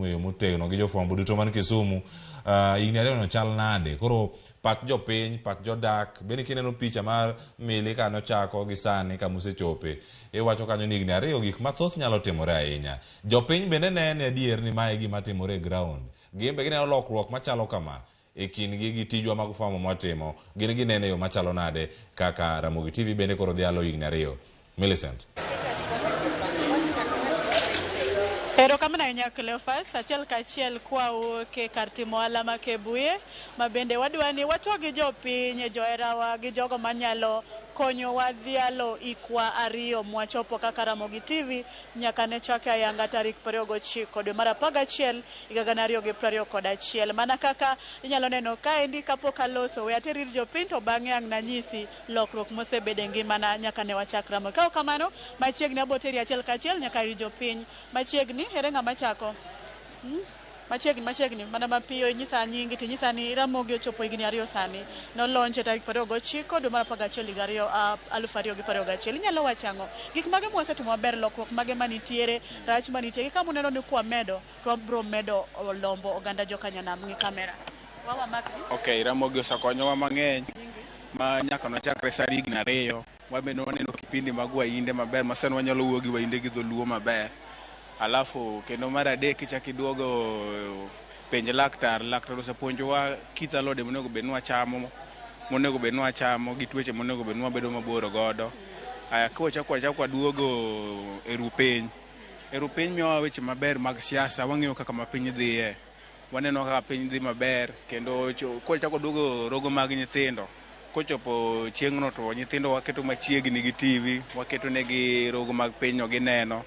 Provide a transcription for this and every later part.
E yo motegno gi jofwambo duto man Kisumu. Higni ariyono chal nade? Koro pach jopiny, pach jodak, bende kineno picha mar Milly ka nochako gi sani kama osechope, iwacho kanyo ni higni ariyo gik mathoth nyalo timore ahinya. Jopiny bende nene adier ni mae e gima timore e ground. Gin be gineno lokruok machalo kama e kindgi gi tijwa mag fwambo mwatimo. Gin ginene e yo machalo nade kaka Ramogi TV bende koro dhialo higni ariyo. Millicent. Erokamano ahinya Cleophas, achiel kachiel kwawuok e kar timo ohala ma Kebuye, ma bende wadwa ni watwag gi jopiny, joherawa gi jogo manyalo konyowa dhialo hikwa ariyo mwachopo kaka Ramogi TV nyaka ne chake ayanga tarik 29 dwe mar 11 higa 2021. Mana kaka inyalo neno kaendi kapok aloso, we ater ir jopiny to bang'e ang' nanyisi lokruok mosebedo e ngimana nyaka ne wachak Ramogi. Ka ok kamano, machiegni abo teri achiel kachiel nyaka ir jopiny. Machiegni, ere ng'ama chako? Hmm? Machiegni, machiegni, mana mapiyo inyisa nyingi to inyisa ni Ramogi ochopo higni ariyo sani. Nolonche tarik 29 dwe mar 11 higa ariyo, 2021. Inyalo wacho ang'o? Gik mage mwasetimo maber, lokruok mage manitiere, rach manitie, gi kama uneno ni kwamedo to wabro medo lombo oganda joka nyanam. Ng'i kamera. Wawa makni. Okay, Ramogi osekonyowa mang'eny ma nyaka nochakre sani higni ariyo. Wabende waneno kipindi mag wainde maber ma sani wanyalo wuoyo gi wainde gi dholuo maber. Alafu kendo mar adek kichak iduogo penj laktar, laktar osepuonjowa kit alode monego bed ni wachamo, monego bed ni wachamo gi tuoche monego bed ni wabedo mabor godo. Aya kwachako wachako waduogo e ru piny. E ru piny miyowa weche maber mag siasa, wang'eyo kaka ma piny dhiye. Waneno kaka piny dhi maber kendo kwachako waduogo rogo mag nyithindo. Kochopo chieng'no to nyithindo waketo machiegni gi TV, waketo negi rogo mag pinyno gineno,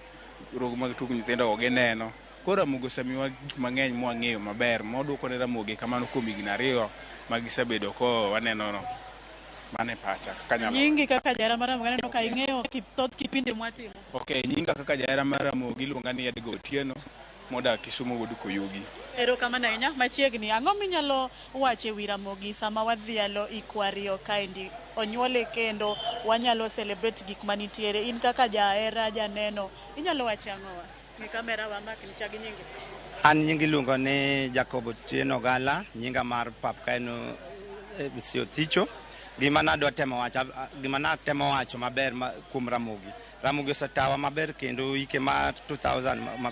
rogo mag tuk nyithindo go gineno. Koro Ramogi osemiyowa gik mang'eny mwang'eyo maber, mwaduoko ne Ramogi kamano kuom higni ariyo ma gisebedo ko waneno no. Mano e pacha kaka anyalo. Nyingi kaka jahera mar Ramogi aneno ka ing'eyo thoth kipindi mwatimo. Okay, nyinga kaka jahera mar Ramogi iluonga ni Edgar Otieno modak Kisumu wuod Koyugi. Erokamano ahinya. Machiegni, ang'o minyalo wacho e wi Ramogi sama wadhialo hikwa ariyo kaendi? Onyuole kendo wanyalo celebrate gik manitiere. In kaka jahera, janeno, inyalo wacho ang'owa? Ng'i kamera wa makni, chak gi nyingi. An nyinga iluongo ni Jacob Otieno Gala, nyinga mar pap ka en Siothicho. Gima nadwa temo wacho, gima natemo wacho maber ma, kuom Ramogi. Ramogi osetawa maber kendo hike mar 2000 ma,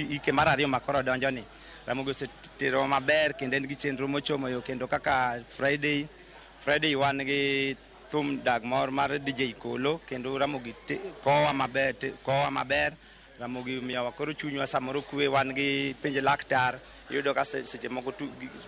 hike mar ariyo ma koro donjo ni. Ramogi oseterowa maber kendo en gi chenro mochomo yo kendo kaka Friday, Friday wan gi thum dag mor mar DJ Kolo kendo Ramogi kowa maber, kowa maber. Ramogi omiyowa koro chunywa samoro kwe, wan gi penj laktar, iyudo ka seche moko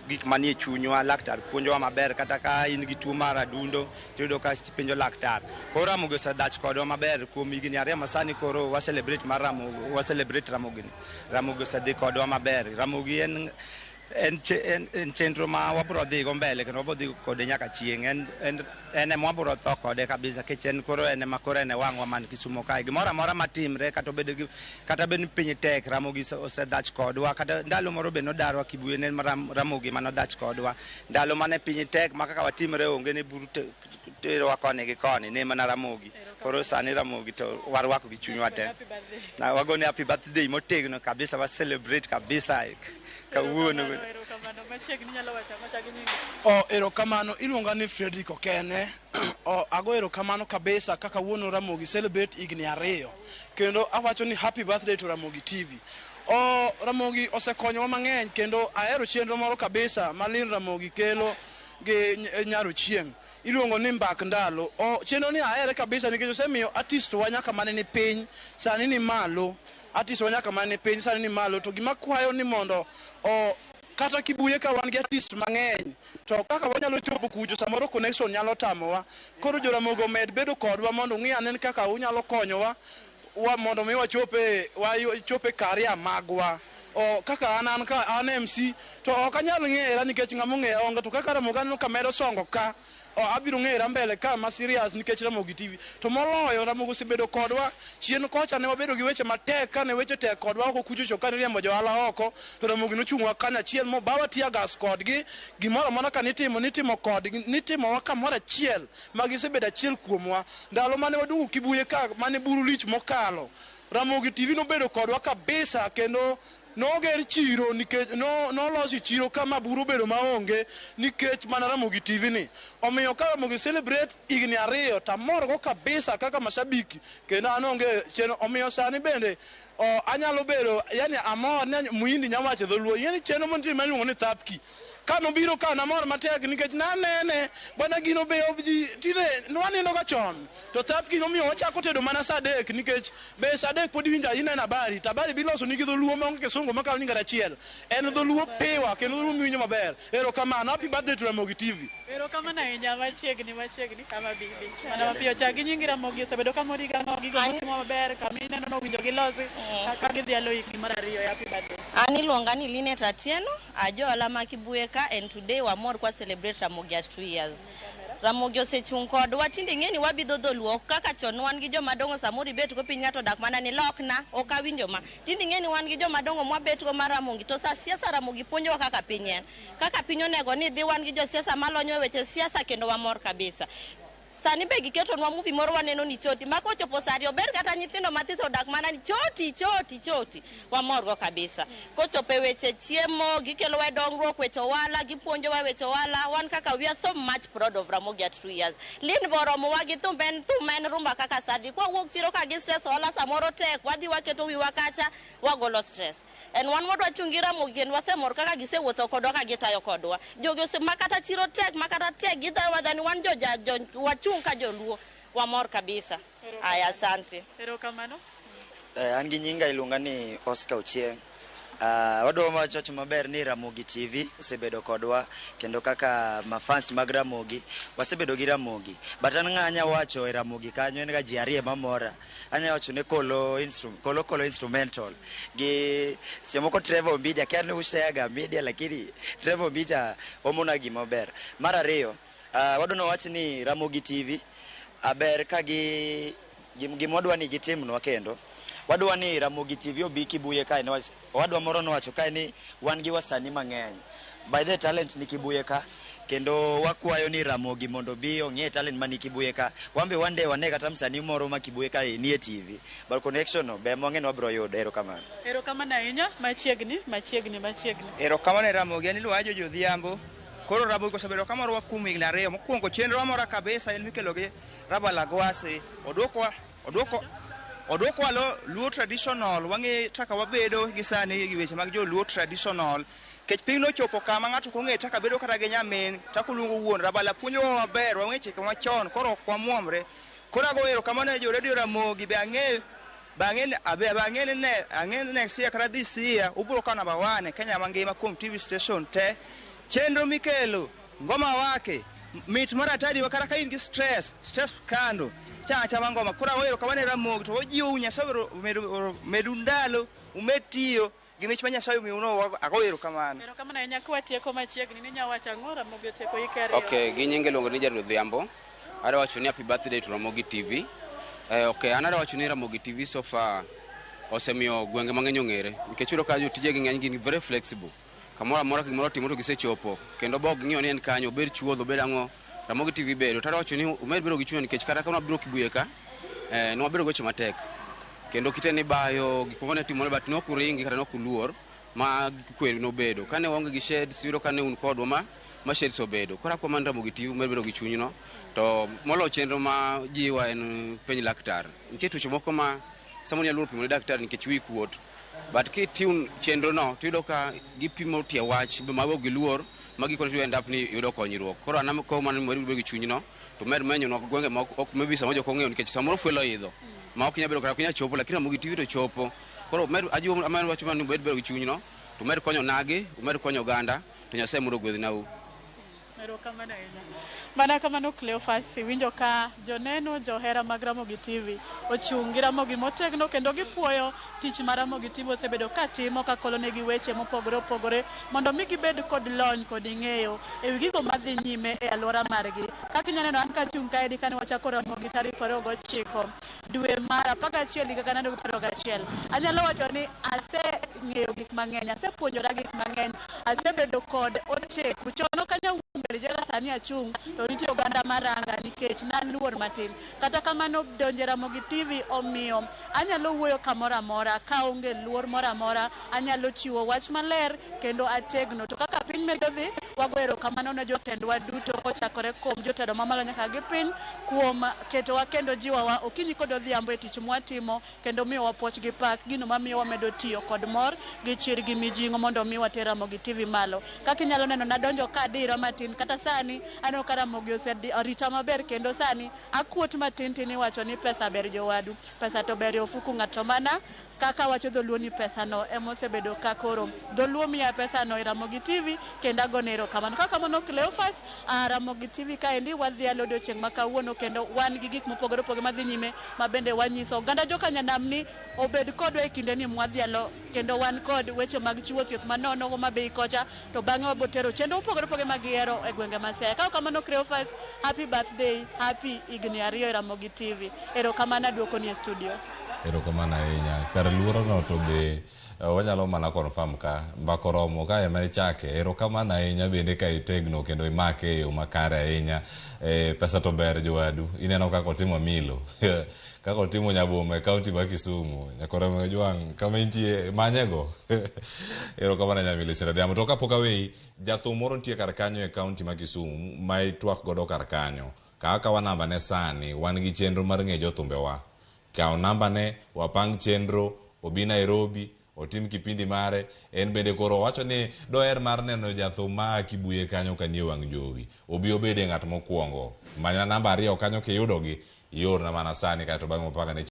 gik manie chunywa laktar puonjowa maber, kata ka in gi tuo mar adundo tiyudo ka penjo laktar. Koro Ramogi osedhach kodwa maber kuom higni ariyo ma sani koro wa celebrate mar Ramogi, wa celebrate Ramogi ni. Ramogi osedhi kodwa maber. Ramogi en en, en, en chenro ma wabro dhi go mbele kendo wabro dhi kode nyaka chieng'. En, en, en ema wabro tho kode kabisa kech en koro en ema koro en e wang'wa man Kisumo kae. Gimoro amora matimre kata obed gi kata bed ni piny tek, Ramogi osedhach kodwa. Kata ndalo moro be nodarwa Kibuye ne Ramogi manodhach kodwa. Ndalo mane piny tek ma kaka watimre onge ne buru terowa koni gi koni ne mana Ramogi. Koro sani Ramogi to warwako gi chunywa te. Wagone happy birthday motegno kabisa, wa celebrate kabisa kawuono. Oh, erokamano. Iluonga ni Frederick Okene. Oh, ago erokamano kabisa kaka wuono Ramogi celebrate higni ariyo. Kendo awacho ni happy birthday to Ramogi TV. Oh, Ramogi osekonyowa mang'eny kendo ahero chenro moro kabisa ma Lin Ramogi kelo gi Nyar Ochieng'. Iluongo ni Mbak Ndalo. Oh, chenro ni ahere kabisa nikech osemiyo artist wa nyaka mane ni piny sani ni malo. Artist wa nyaka mane ni piny sani ni malo. To gima kwayo ni mondo o kata Kibuye ka wan gi artist mang'eny to kaka wanyalo chopo kucho samoro connection nyalo tamowa. Koro Joramogi omed bedo kodwa mondo ung'i ane kaka unyalo konyowa wa mondo mi wachope wachope career magwa. O kaka an an ka an MC to ok anyal ng'era nikech ng'ama ong'eya onge to kaka Ramogi aneno ka medo songo ka o abiro ng'era mbele ka ma serious nikech Ramogi TV. To moloyo Ramogi osebedo kodwa chien kocha ne wabedo gi weche matek kane weche tek kodwa oko kuchocho kane riembo johala oko to Ramogi nochung'wa kanyachiel mobawa tear gas kodgi gimoro amora ka nitimo nitimo kodgi nitimowa kamoro achiel ma gisebedo achiel kuomwa. Ndalo mane waduogo Kibuye ka mane buru lich mokalo Ramogi TV nobedo kodwa kabisa kendo Noger chiro nikech no nolosi chiro kama buru obedo maonge nikech mana Ramogi TV ni. Omiyo ka Ramogi celebrate higni 2 tamorgo kabisa kaka mashabiki kendo an onge chenro. Omiyo sani bende anyalo bedo yani amor ni Muhindi nyawacho dholuo. Yani chenro mantie ma iluongo ni Thapki. Ka nobiro ka namor matek nikech nanene bwana gino be ji tinde nwanindo ga chon to Thapki nomiyo wachako tedo mana saa 3 nikech be saa 3 pod iwinjo ineno habari to habari biloso nigi dholuo maonge kisungu makalo ni ngara achiel en dholuo piwa kendo dholuo miwinjo maber. Erokamano, happy birthday to Ramogi TV. Erokamano ahinya, machiegni machiegni kama bibi. Mana mapiyo chak gi nyingi Ramogi osebedo ka mori gang'o gigo motimo maber kama ineno nowinjo gilosi ka gidhialo higni mar 2 happy birthday. An iluonga ni Linet Atieno, ajo ohala ma Kibuye ka, and today wamor kwa celebrate Ramogi at 2 years. Ramogi osechung' kodwa, tinde ing'e ni wabidho dholuo kaka chon wan gi joma dongo samoro ibet go piny ng'ato odak mana ni lokna, ok awinjo ma. Tinde ing'e ni wan gi joma dongo mwabet go mar Ramogi to sa siasa Ramogi puonjowa kaka piny en. Kaka piny onego ni dhi wan gi josiasa malonyo e weche siasa kendo wamor kabisa. Sani be giketonwa movie moro waneno ni choti ma kochopo saa 2 ober kata nyithindo mathiso odak mana ni choti choti choti wamorgo kabisa. Kochopo e weche chiemo gikelowa e dongruok, weche ohala gipuonjowa weche ohala. Wan kaka we are so much proud of Ramogi at 2 years. Lin be oromowa gi thum, en thum en rumba kaka sadi. Kwawuok chiro ka gi stress ohala samoro tek, wadhi waketo wiwa kacha wagolo stress. En wan wadwa chung' gi Ramogi kendo wasemor kaka gisewuotho kodwa ka gitayo kodwa. Jogi ose makata chiro tek makata tek gitayo wadhani wan jo wachung' ka joluo wamor kabisa. Aya, asante. Erokamano. An gi nyinga iluonga ni Oscar Ochieng. Wadwa wacho maber ni Ramogi TV osebedo kodwa kendo kaka mafans mag Ramogi wasebedo gi Ramogi. But an ng'a anya wacho e Ramogi kanyo en ga ji ariyo mamora. Anya wacho ne Kolo Kolo Kolo instrumental gi seche moko Trevor Ombija, kia ni ushare ga media lakini Trevor Ombija omona gima ber. Mar ariyo, wadwa wach ni Ramogi TV aber ka gi gima wadwa ni gitimnwa kendo. Wadwa ni Ramogi TV obi Kibuye kae, owadwa moro nowacho kae ni wan gi wasanii mang'eny. By the talent ni Kibuye ka, kendo wakwayo ni Ramogi mondo obi ong'e talent mani Kibuye ka. Wan be one day wane kata msanii moro ma Kibuye ka nie TV. But connection no be mwang'e ni wabiro yudo. Erokamano. Erokamano ahinya, machiegni, machiegni, machiegni. Erokamano e Ramogi, an iluonga Jojo Odhiambo. Koro Ramogi osebedo kamorowa kuom higni 2. Mokwongo chenro mora kabisa en mikelo gi Rabalagwasi. Odwoko Luo traditional, wang'e kaka wabedo gi sani gi weche mag joluo traditional. Kech piny nochopo kama ng'ato ok ong'e kaka bedo kata gi nyamin, kaka oluongo wuon. Rabala puonjowa maber, wang'e chike machon, koro ok wamuomre. Koro ago erokamano ne jo Radio Ramogi, be ang'eyo ang'e ni next year kata this year ubiro kawo namba 1 e Kenya mangima kuom TV station te. Chenro mikelo, ngoma wake, mit mar atari kata ka in gi stress, stress kando. Chama chama ngoma. Koro ago erokamano ne Ramogi, to wajiwou Nyasaye omedu ndalo, umed tiyo gi mich ma Nyasaye omiyou no, ago erokamano. Erokamano ahinya. Kwatieko machiegni, ni nyawacho ang'o Ramogi otieko hike 2? Okay, gi nyinge iluongo ni Jared Odhiambo. Adwa wacho ni happy birthday to Ramogi TV. Okay, an adwa wacho ni Ramogi TV so far osemiyo gwenge mang'eny ong'ere. Nikech iyudo ka jotijegi ng'eny gin very flexible. Kamoro amora gimoro otimo to gisechopo. Kendo bok ging'iyo ni en kanyo, obed chuodho, obed ang'o, Ramogi TV bedo. To adwa wacho ni umed bedo gi chuny nikech kata ka nwabiro Kibuye ka, nwabedo gi weche matek. Kendo kite ni bayo, gik moko ne timore, but ne ok uringi kata ne ok uluor ma kwer nobedo. Kane waonge gi sheds, iyudo ka ne un kodwa ma sheds obedo. Koro akwa mana Ramogi TV umed bedo gi chunyno. To moloyo chenro ma jiwa en penj laktar. Nitie tuoche moko ma samoro inyalo luoro pimo ne daktari nikech wiyi kuot. But kitune chenro no, tiyudo ka gipimo tie wach ma ok giluor, ma gikone to end up ni yudo konyruok. Koro an akwayo mana ni umed bedo gi chunyno, to med menyonwa gwenge ma ok maybe samoro jok ong'eyo nikech samoro fuel oidho. Ma ok inyal bedo kata ok inyal chopo, lakini Ramogi TV to chopo. Koro med ajiwo amedo wacho mana ni umed bedo gi chunyno, to umed konyo nagi, umed konyo oganda, to Nyasaye mondo ogwedhnau. Erokamano ahinya. Mana kamano Cleophas, iwinjo ka joneno johera mag Ramogi TV ochung' gi Ramogi motegno kendo gipuoyo tich ma Ramogi TV osebedo ka timo ka kolonegi weche mopogore opogore mondo mi gibed kod lony kod ng'eyo e wi gigo madhi nyime e alwora margi. Kaka inyalo neno an kachung' kaendi kane wachako Ramogi tarik 29 dwe mar 11 higa 2021. Anyalo wacho ni aseng'eyo gik mang'eny, asepuonjora gik mang'eny. Asebedo kod oteku. Chon ok anyal wuok mbele jela sani achung' to nitie oganda maranga nikech naluor matin. Kata kamano donjo e Ramogi TV omiyo anyalo wuoyo kamoro amora kaonge luor moro amora, anyalo chiwo wach maler kendo ategno. To kaka piny medo dhi, wago erokamano ne jotendwa duto kochakore kuom jotelo mamalo nyaka gi piny kuom ketowa kendo jiwowa okinyi kod odhiambo e tich mwatimo kendo miyowa puoch gi pak, gino mamiyo wamedo tiyo kod mor gi chir gi mijing'o mondo mi water Ramogi TV malo. Kaka inyalo neno nadonjo ka adiro matin kata sani aneno ka Ramogi oserita maber kendo sani akuot matin tin iwacho ni pesa ber jowadu. Pesa to ber e ofuku ng'ato mana kaka wacho dholuo ni pesa no ema osebedo ka koro dholuo miya pesa no e Ramogi TV kendo agone erokamano. Kaka kamano Cleophas, Ramogi TV kaendi wadhialo odiochieng' ma kawuono kendo wan gi gik mopogore opogore madhi nyime ma bende wanyiso oganda jokanyanam ni obed kodwa e kinde ni mwadhialo kendo wan kod weche mag chiwo thieth manono Homa Bay kocha to bang'e wabotero chenro mopogore opogore ma gihero e gwenge ma Siaya. Ka kamano Cleophas, happy birthday, happy higni ariyo e Ramogi TV. Erokamano aduokoni e studio. Erokamano ahinya. Kar luorono to be wanyalo mana confirm ka mbaka oromo ka ema ichake. Erokamano ahinya bende ka itegno kendo imake e yo makare ahinya. Pesa to ber jowadu. Ineno kaka otimo Milo. Kaka otimo Nyaboma e kaunti ma Kisumu. Nyakora Jwang' kama intie manyego. Erokamano ahinya Millicent Adhiambo. To kapok aweyi, jathum moro nitie kar kanyo e kaunti ma Kisumu ma itwak godo kar kanyo. Kaw akawa namba ne sani, wan gi chenro mar ng'e jothumbewa. Kaw namba ne, wapang chenro, obi Nairobi, otim kipindi mare. En bende koro owacho ni doher mar neno jathum ma a Kibuye kanyo kanie wang' jowi. Obi obede ng'at mokwongo. Manyna namba ariyo kanyo kiyudogi, iorna mana sani kaeto bang'e wapangane.